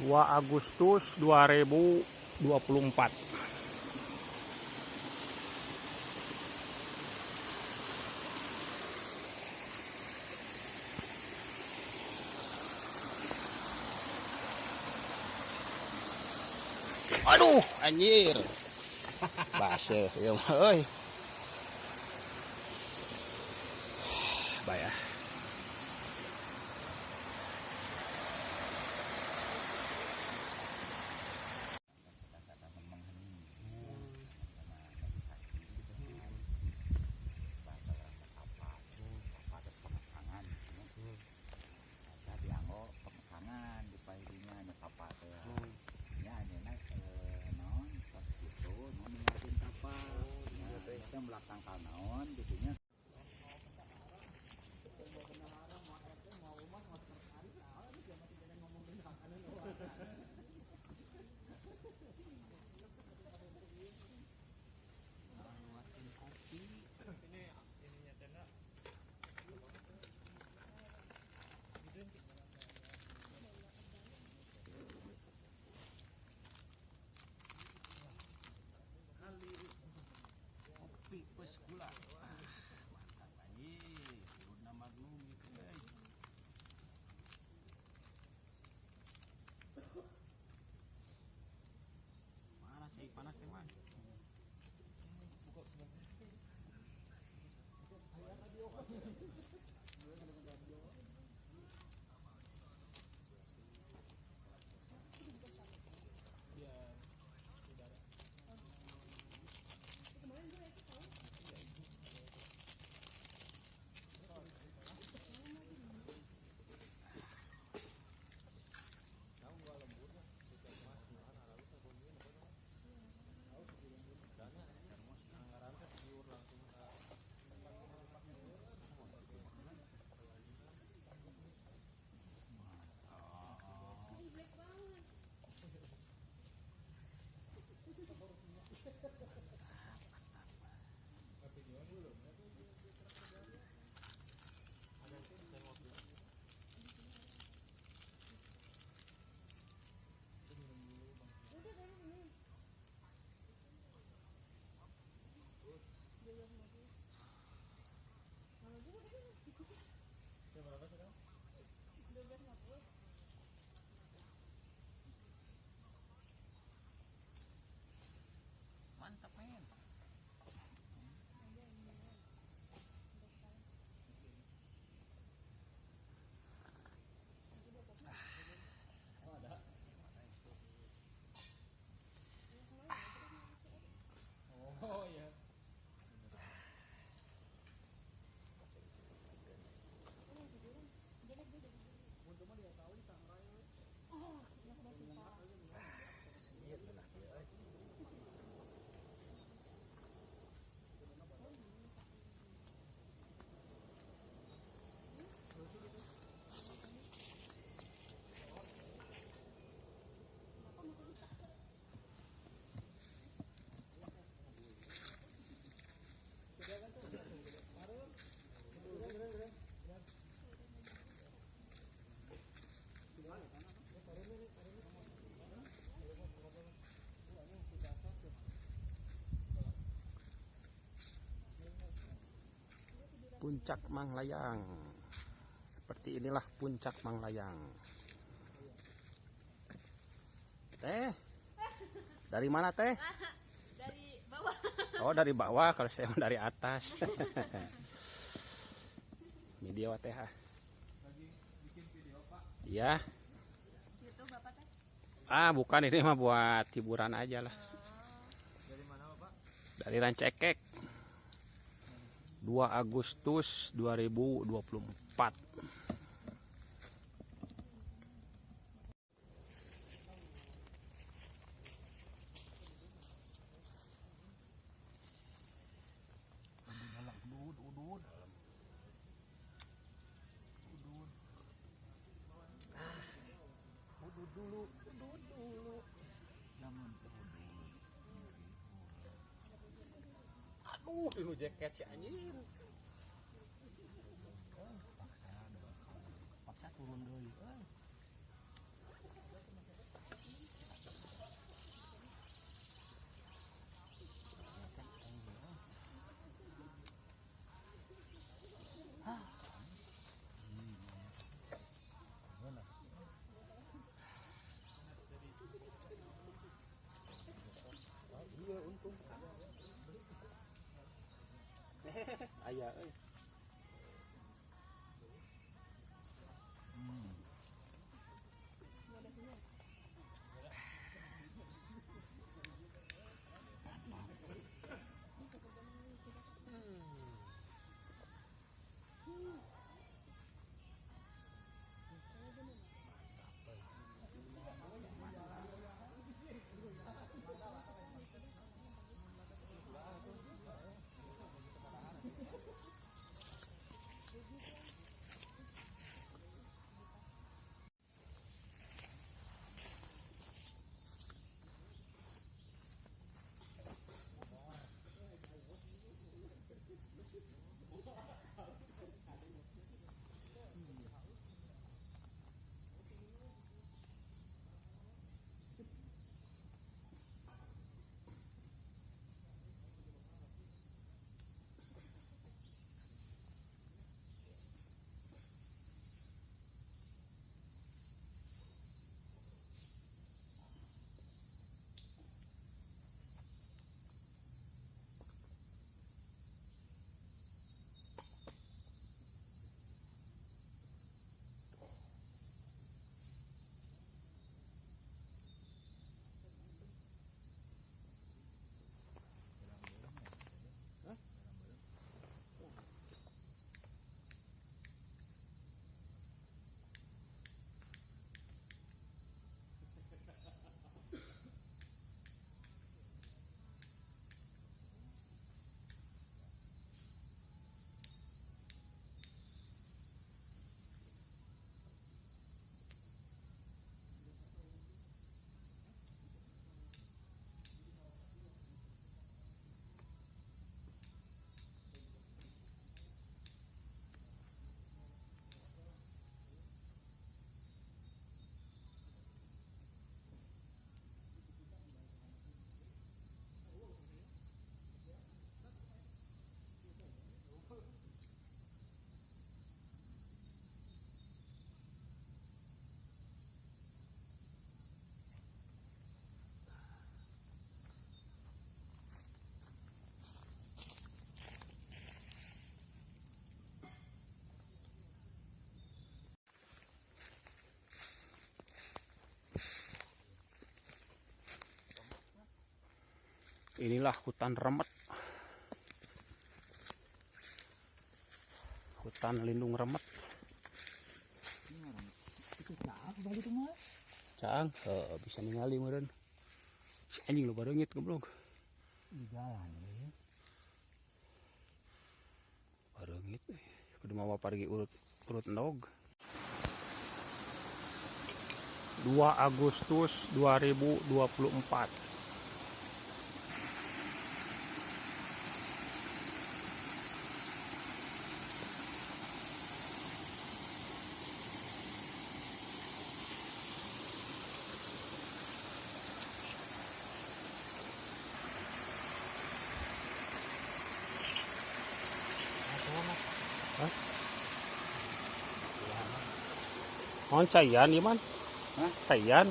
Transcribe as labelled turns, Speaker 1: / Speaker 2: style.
Speaker 1: 2 Agustus 2024. Aduh, anjir. Basah ya mah euy. Bayah.
Speaker 2: Dianggo pengekangan di pahidinya nya tapa teh nya ayeuna naon tos kitu nu ninggalkeun tapa nya teh belakang ka naon kitu nya.
Speaker 1: Kopi plus gula. Ah, mantap anjir. Turun magnum gitu euy. Panas sih, panas sih, man. Mantap, men.
Speaker 3: Oh iya.
Speaker 1: Puncak Manglayang. Seperti inilah Puncak Manglayang. Teh. Dari mana, Teh?
Speaker 4: Dari bawah.
Speaker 1: Oh, dari bawah, kalau saya mah dari atas. Video teh ah.
Speaker 3: Lagi bikin video, Pak.
Speaker 1: Iya.
Speaker 4: YouTube Bapak teh.
Speaker 1: Ah, bukan, ini mah buat hiburan aja lah.
Speaker 3: Dari mana, Bapak?
Speaker 1: Dari Rancaekek. 2 Agustus 2024. Udud, udud. Udud. Ah, udud dulu, udud dulu.
Speaker 2: Lamun teu udud.
Speaker 1: Aduh, ini jaket si anjir.
Speaker 2: Paksa, paksa turun deui euy.
Speaker 1: Inilah hutan remet. Hutan lindung remet.
Speaker 2: Itu caang balik itu mah.
Speaker 1: Caang, heuh, bisa ningali meureun. Si anjing lo bareungit goblok.
Speaker 2: Di jalan ya.
Speaker 1: Bareungit euy. Kudu mawa pargi urut urut endog. 2 Agustus 2024. Naon caian ieu man?
Speaker 2: Hah?
Speaker 1: Caian.